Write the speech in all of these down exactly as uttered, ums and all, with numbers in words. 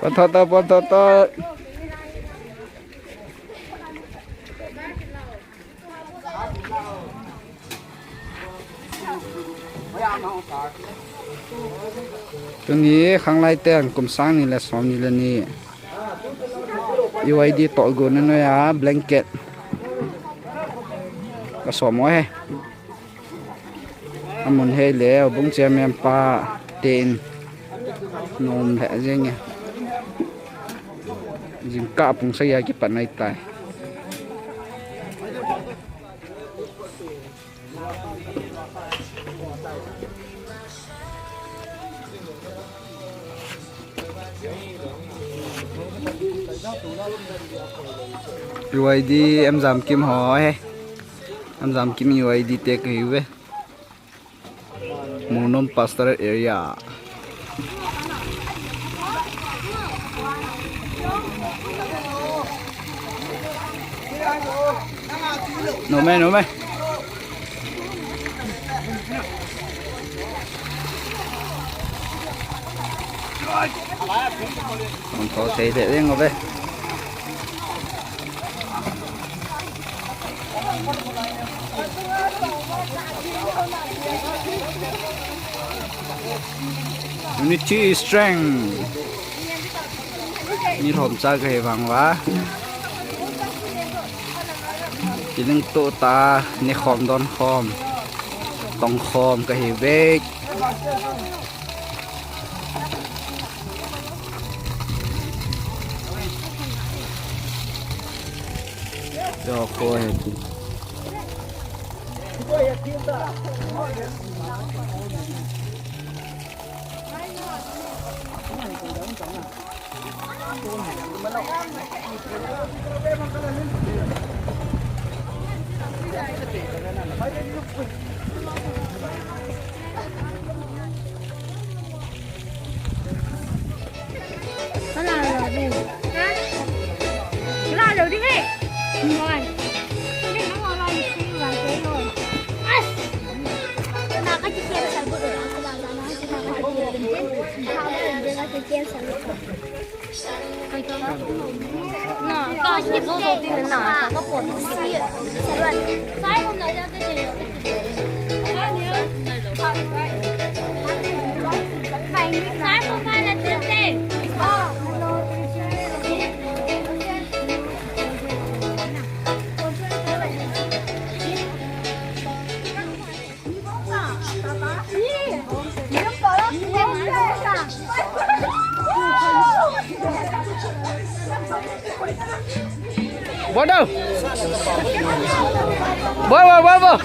Pon tho tah, pon tho tah. Tuni khanglai ten kum sang ni le som ni le ni. U I D toh go na noi a blanket. Ka som o he. Amun hei le, houbung chairman pa ten nom le jeng e. Jingkah pung sagi a kipat nai tai. U I D M Jamkim ho he. M Jamkim U I D te kahiuve. Munom Pastoral Area. Nom e, nom e. Pon tho thei thei ding o ve. Unity is strength. Nilhom cha kahi vang uva. Kiling to ta, nekhom donkhom, tongkhom kahiuve. Yo, ko he ti. Bol dau. Bol, bol, bol, bol.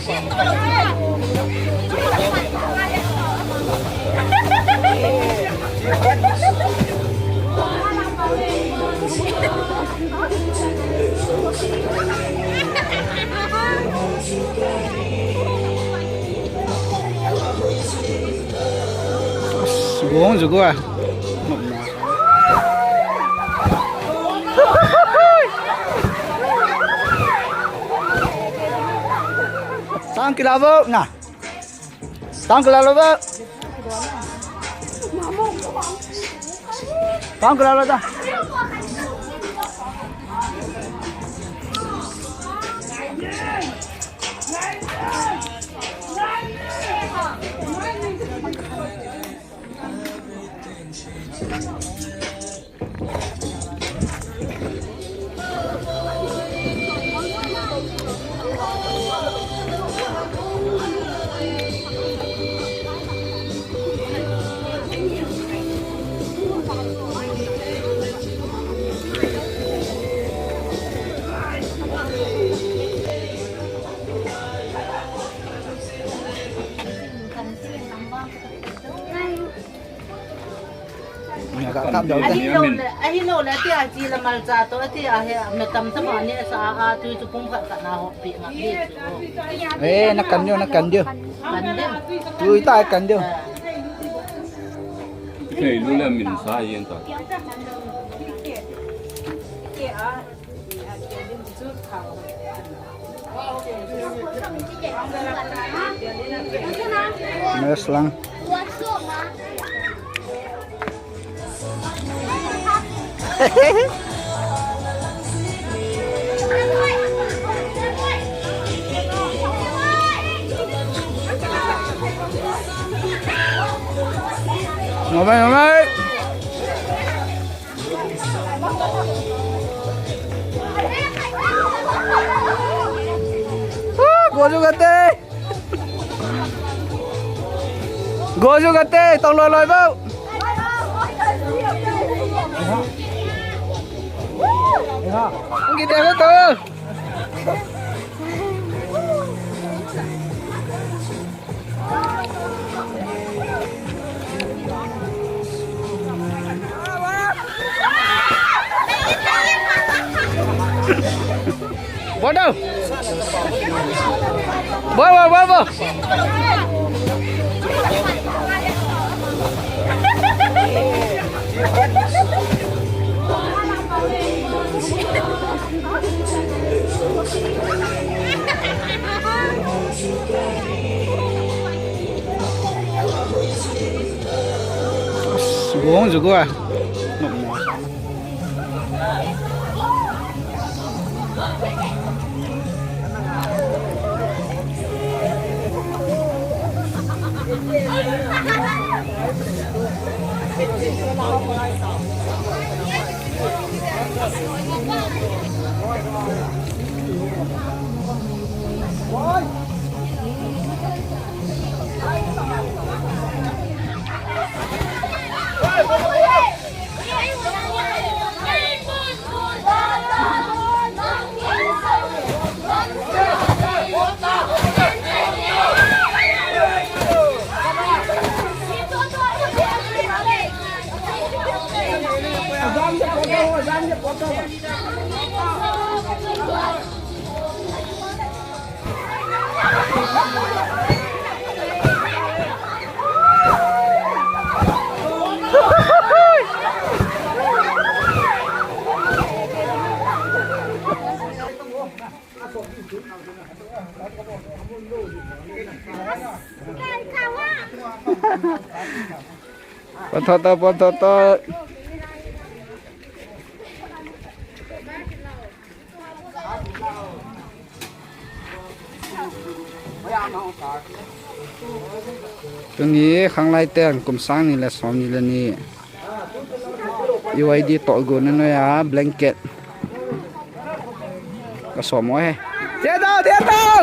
Bong juga. Tang kila bo na. Tang kila lo ba. Tang kila lo ta. Ka kap deu te. Ahi lo le, ahi lo le, tia chi la malcha to, tia he, me tam tam ani sa a, tu chu pum khat khat na ho pi nga pi chu. Eh, na kan deu, na kan deu. Kan deu. Tu ta kan deu. Thei lu le min sa yen ta. Mes lang. Ngomai, ngomai. Goju kate. Goju kate, tong loi loi bou. Kita ko to. Bol dau. Bol, bol, bol, bol. Gong juga. Pon tho to, pon tho to. Tuni khanglai ten kum sang ni le som ni le ni. U I D toh go na noi a blanket. Ka som mo he. Dia tau, dia tau.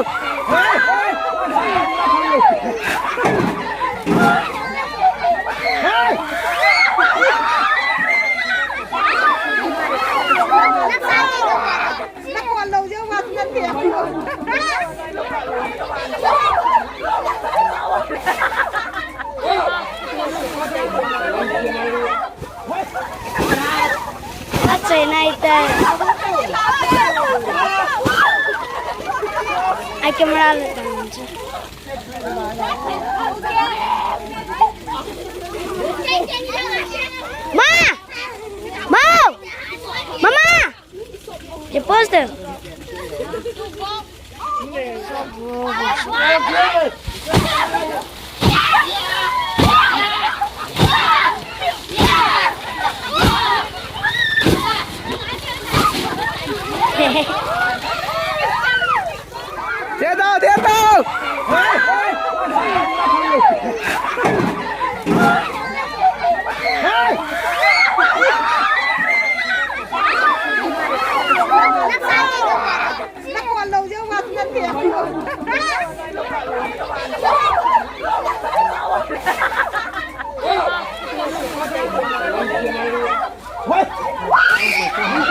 Achai nai tai. Ai camera le tai. Ma! Ma! Mama! Ye poster. Dia tau, dia tau.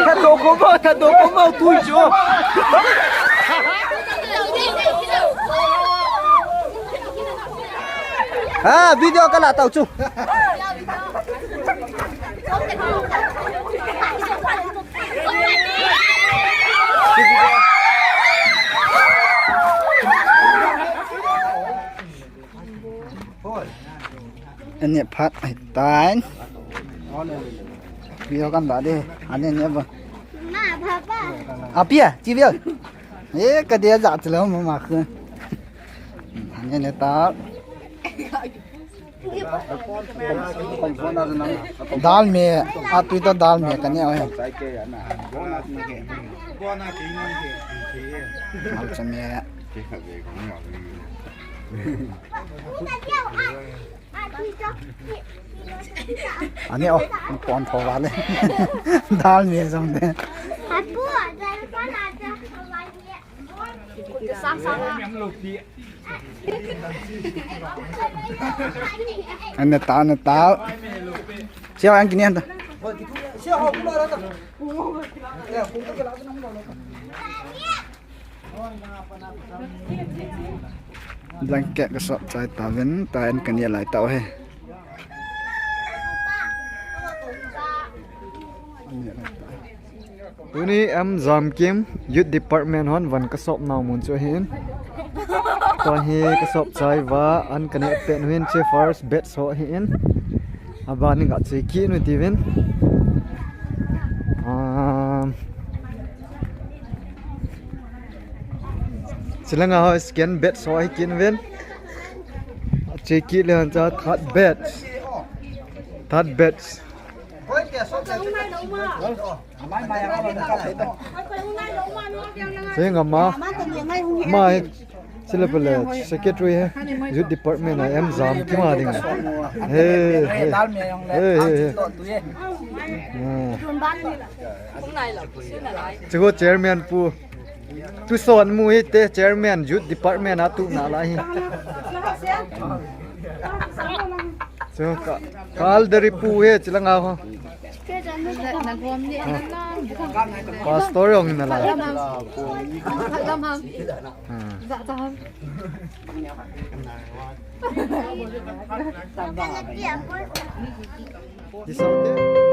Thado ko mo, thado ko mo, tui jo. Ha, video ka la tau chu. Ani phat ai tain. Video kan da de. Ani ne ba. Ma, papa. Apia, chi video. Eh, ka dia ja chalo ma ma khu. Ani ne ta. Dal me, atui to dal me ka ne o he. Dal cha me. Ani o, pon tho vale. Dal me jong de. Ani ta, ani ta. Siau ang kini anta. Blanket ka sop chai ta ven, ta an kani lai ta he. Tuni M Jamkim Youth Department hon van ka sop nau mun chu ahin. Tua hi ka sop chai va an ka neh pet nu hin che first batch ho ahin. Aban in ka che kit nu ti vin. Um, chilanga ho second batch ho ahi kit vin. Che kit le han cha third batch. Third batch. Sing ama. Ma he. Sila pala secretary he. Youth department a M Jamkim a ding. He, he. He, he, he. Ah. Chigo chairman pu. Tu son mu hi te chairman youth department a tu na la hi. Chu ka, ka aldari pu he chilanga ho. Pastor jong na la. Ha. This out there.